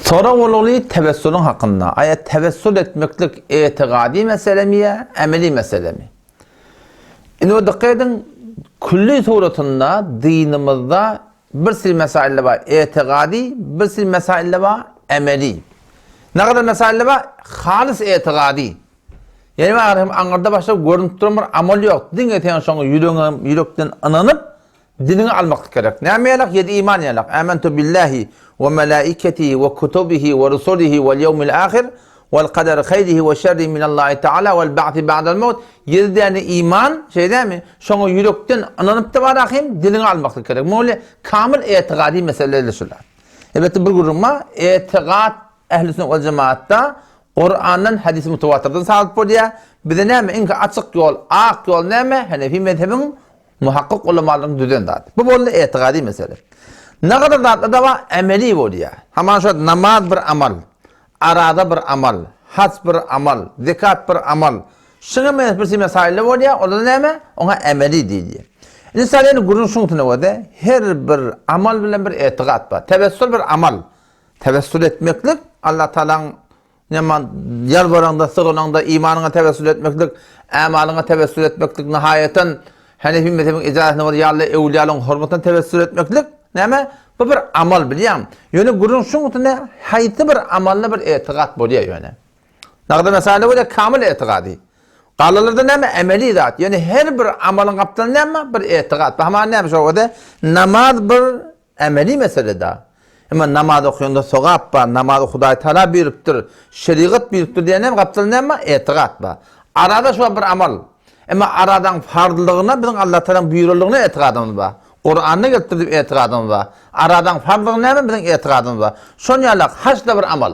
Sorag bolugly tewessulyň hakynda. Aýa tewessul etmeklik etigady meselemi ýa emeli meselemi? Indi bir dykgat ediň, külli suratynda dinimizde bir sil mesailler bar etigady, bir sil mesailler bar emeli. Nägadar mesailler bar halys etigady. Ýani bar hem aňyrda başga görünip duran bir amal ýok. Diňe sen şoňa ýüregiňe ýürekden ynanyp Diniňi almaklyk gerek. Näme ýalak? Ýedi iman ýalak. Amentu billahi we melaiketihi we kutubihi we rusulihi wal ýewmil ahir wal kaderi haýrihi we şerrihi minallahi taala wal ba'si ba'dal mawt. Ýedi däne iman, şeý dälmi? Şoňa ýürekden ynanyp-da bar ahym, diliňi almaklyk gerek. Muny kamyl etigady meseleler şular. Elbetde bir gürrüň bar. Etigat ähli sünnet wal jemaatda Kurandan, hadisi mutawatyrdan sabyt bolýar. Bize näme iň açyk ýol, ak ýol näme? Hanefi mezhebiň Muhakkyk ulamalaryň düzen zady. Bu boldy etigady mesele. Nagadar zatlar-da bar, emeli bolýar. Hamana şo namaz bir amal, araza bir amal, haç bir amal, zekat bir amal. Şuňa meňzeş bir mesaýyl bolýar, olar näme? Oňa emeli diýilýär. Indi sal ýene gürrüň şuň üstüne boldy. Her bir amal bilen bir etigat bar. Tewessül bir amal. Tewessül etmeklik Allah Tagalaň Näme ýalbaraňda, sygynaňda imanyňa tewessül etmeklik, ämalyňa tewessül etmeklik, nihaýatan Hanefi mezhebiň ijazasyna görä ýaly öwliýalaryň hormatyna tewessül etmeklik, näme? Bu bir amal bilýäňmi? Ýöne gürrüň şuň üstünde haýsy bir amalda bir etigat bolýar ýöne. Nagda mesaýyla görä kamyl etigady. Galalarda näme emeli zat. Ýöne her bir amalyň gapdalynda näme bir etigat. Hamana näme şo wada namaz bir Emeli mesele-da. Emma namaz okaýanda sogap bar, namazy Hudaý Tagala buýrupdyr, şerigat buýrupdyr diýen hem gapdalda näme bar? Etigat bar. Araza şu bir amal. Emma arazaň farzlygyna biziň Allah Tagalaň buýranlygyna etigadymyz bar. Kuranda gelipdir diýip etigadymyz bar. Arazaň farzlygyna näme biziň etigadymyz bar. Şon ýaly haç-da bir amal.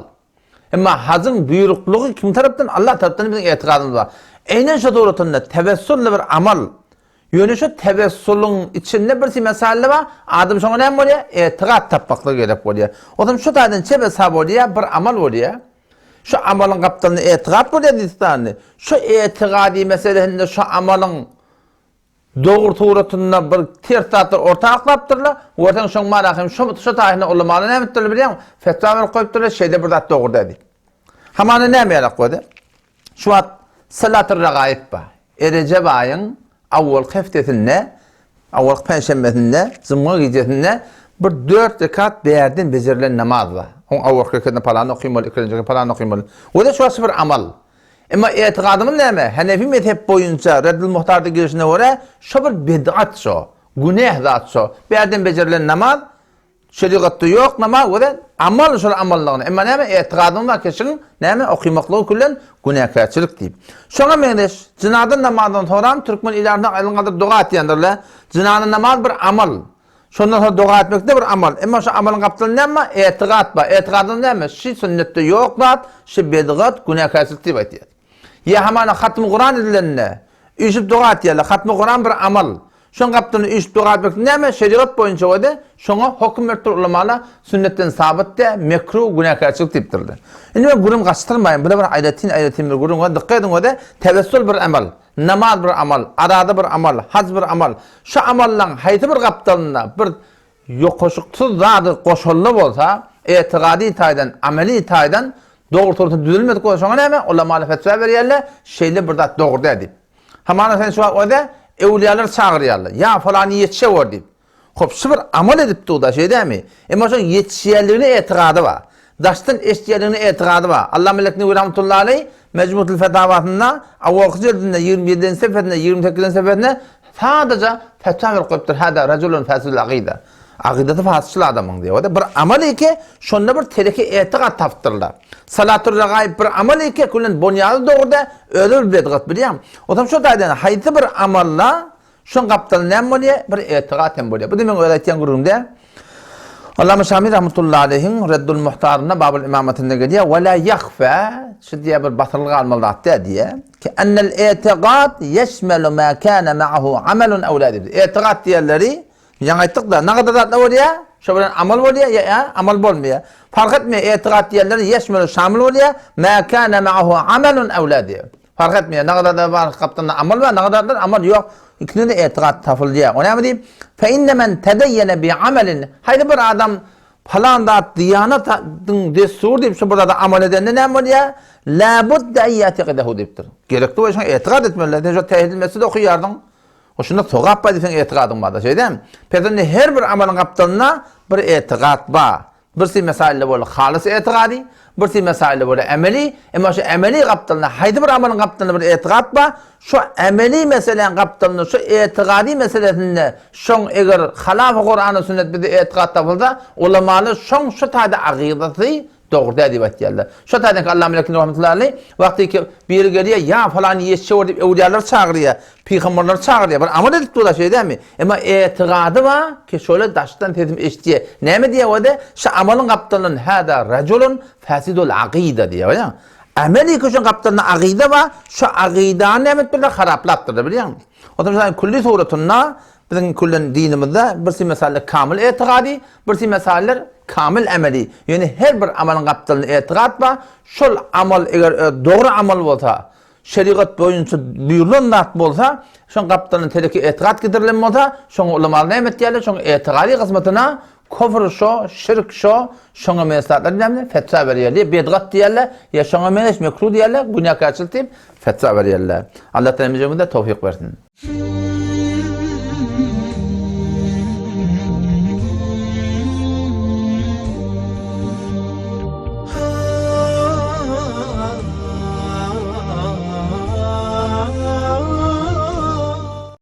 Emma hajyň buýruklygy kim tarapdan? Allah tarapdan biziň etigadymyz bar. Eýnen şo suratynda tewessul-da bir amal. Ýöne şo tewessulyň içinde bir mesalle bar, adam şoňa näme bolýar? Etigat tapmaklygy gerek bolýar. Onsoň şu taýdan çep hesap bolýar, bir amal bolýar. Şu amalyň gapdalynda etigat bolýar diýdi. Şu etigady meselesinde şu amalyň Dogry suratynda bir ters zatlar orta aklapdyrlar. Görseň şoň mana hem şo şo taýynda ulamalar näme etdirler bilýäňmi? Fetwa berip goýupdyrlar, şeýle bir zat dogry däl diýip. Hamana näme ýalak boldy? Şu wagt Salatul Ragaib bar. Erejep aýyň awwalky heftesinde, awwalky penşenbesinde, jumga gijesinde bir dört rekat bärden bejerilen namaz bar. Oň awwalky rekatynda palan okymaly, ikinji rekatynda palan okymaly. Wede şu wagt bir amal. Emma etigadymyz näme? Hanefi mezhep boýunça Reddül Muhtarda gelşine görä, şo bir bid'at şo, günäh zat şo. Bärden bejerilen namaz şerigatda ýok namaz görä, amal şol amallygyna. Emma näme etigadymyz bar keşiň näme okymaklygy küllen günäkärçilik diýip. Şoňa meňzeş jynaza namazyndan soňram türkmen ilatynda aýlyň gadyr doga etýändirler. Jynaza namaz bir amal. Şondan soň doga etmek-de bir amal. Emma şu amalyň gapdalynda näme bar? Etigat bar. Etigadyň näme? Şi sünnetde ýok zat, şi bedgat, günäkärçilik diýip aýtýar. Ýa hamana hatmy Kuran edilende, üýşüp doga etýärler. Hatmy Kuran bir amal. Şoň gapdalynda üýşüp doga etmek näme? Şerigat boýunça we-de şoňa hokum beripdir ulamalar, sünnetden sabyt däl, mekruh, günäkärçilik diýipdirler. Indi men gürrüň gaçdyrmaýyn. Bu-da bir aýratyn-aýratyn bir gürrüň we dykgat ediň we-de tewessül bir amal. Namaz bir amal, araza bir amal, haj bir amal. Şu amallaň haýsy bir gapdalynda bir ýokaşyksyz zady goşuldy bolsa, etigady taýdan, ameli taýdan dogry surata düzülmedik bolsa şoňa näme? Ulamalar fetwa berýärler, şeýle bir zat dogry däl diýip. Hamana sen şu wagt öde öwlüýalary çagyrýarlar. Ýa falany ýetişewür diýip. Hop, şu bir amal edip dur-da, şeý dälmi? Emma şoň ýetişýänligine etigady bar. Daşdan eşidýänligine etigady bar. Allama Leknewi rahmetullahi aleý Mejmutul Fetawasynda, awalky jildinde, 27-nji sefesinde, 28-nji sefesinde sadaja fetwa berip goýupdyr, Hada rajulun fasidul akyda. Akydasy fasytçyl adamyň diýip. O-da bir amal eke, şonda bir tereki etigat tapypdyrlar. Salatul regaib bir amal eke, küllen bonýady dogry däl, özi bir bedgat bilýäňmi? Otam şo taýdan haýsy bir amalla Şoň gapdaly näme bolýar? Bir etigat hem bolýar. Bu-da meň öz aýtýan gürrüňim däl. Allama Şami rahmetullahi aleýhiň Reddul Muhtarynda Babul Imamatynda gelýär, Ve la ýahfa, şu diýýär bir basyrly galmaly zat däl diýýär, ki ennel etigat ýeşmelu ma kana ma'ahu amelun ew la diýip. Etigat diýenleri, ýaňy aýtdyk-da, nagadar zatlar bolýar, şo bilen amal bolýar ýa amal bolmaýar. Fark etmeýär, etigat diýenleri ýeşmelu şamil bolýar, ma kana ma'ahu amelun ew la diýip. Fark etmeýär. Nagadarda bar gapdalynda amal bar, nagadarda amal ýok. Ikisinde-de etigat tapylýar. O näme diýip? Fe inne men tedeyyene bi amelin. Haýsy bir adam. Palan zat diýanatyň dessury diýip şu bir zada amal edende näme bolýar? La budde en ýatekidehu diýipdir. Gerekli bolsa şoňa etikat etmeli. Sen şo tehiýetül mesjid okaýardyň. O şunda sogap bar diýip seň etikadyň bar-da, şeý dälmi? Pes onda her bir amalyň gapdalynda bir etikat bar. Birsi mesailde boldy halys etikady, birsi mesailde boldy emeli, emma şu emeli gapdalynda haýsy bir amalyň gapdalynda bir etikat bar, şu emeli meseläň gapdalynda şu etikady meselesinde şoň eger halafy Kurany sünnet bizde etikat tapylsa, ulamalar şoň şu taýda agydasy dogry däl diýip aýtýarlar. Şu taýdan ki Allama Lekin rahmetullahi aleyh wagty ki biri gelýär ýa falany ýetişe bor diýip öwlýalar çagyrýar, pygamberleri çagyrýar, bir amal edip dur-da şeý dälmi? Emma etigady bar ki şöyle daşdan sesim eşitýär. Näme diýýär o-da? Şu amalyň gapdalyndan hada rajulun fasidul akyda diýýär. Bilýäňmi? Amel ki şoň gapdalynda akyda bar, şu akydany näme edipdirler? Haraplapdyrlar, bilýäňmi? Onsoň şaýyň külli suratynda biziň küllen dinimizde birsi mesaller kamyl etigady, birsi mesaller kamyl ameli. Ýöne her bir amalyň gapdalynda etigat bar. Şol amal eger dogry amal bolsa, Şerigat boýunça buýrulan zat bolsa, şoň gapdalyna teleki etigat gidirilen bolsa, şoňa ulamalar näme etýärler? Şoň etigady gysmatyna kufr şo, şirk şo, şoňa meňzeş zatlar näme? Fetwa berýärler. Ýa bedgat diýýärler, ýa şoňa meňzeş mekruh diýýärler, günäkärçilik diýip fetwa berýärler. Allah Taala hemmämize towfyk bersin.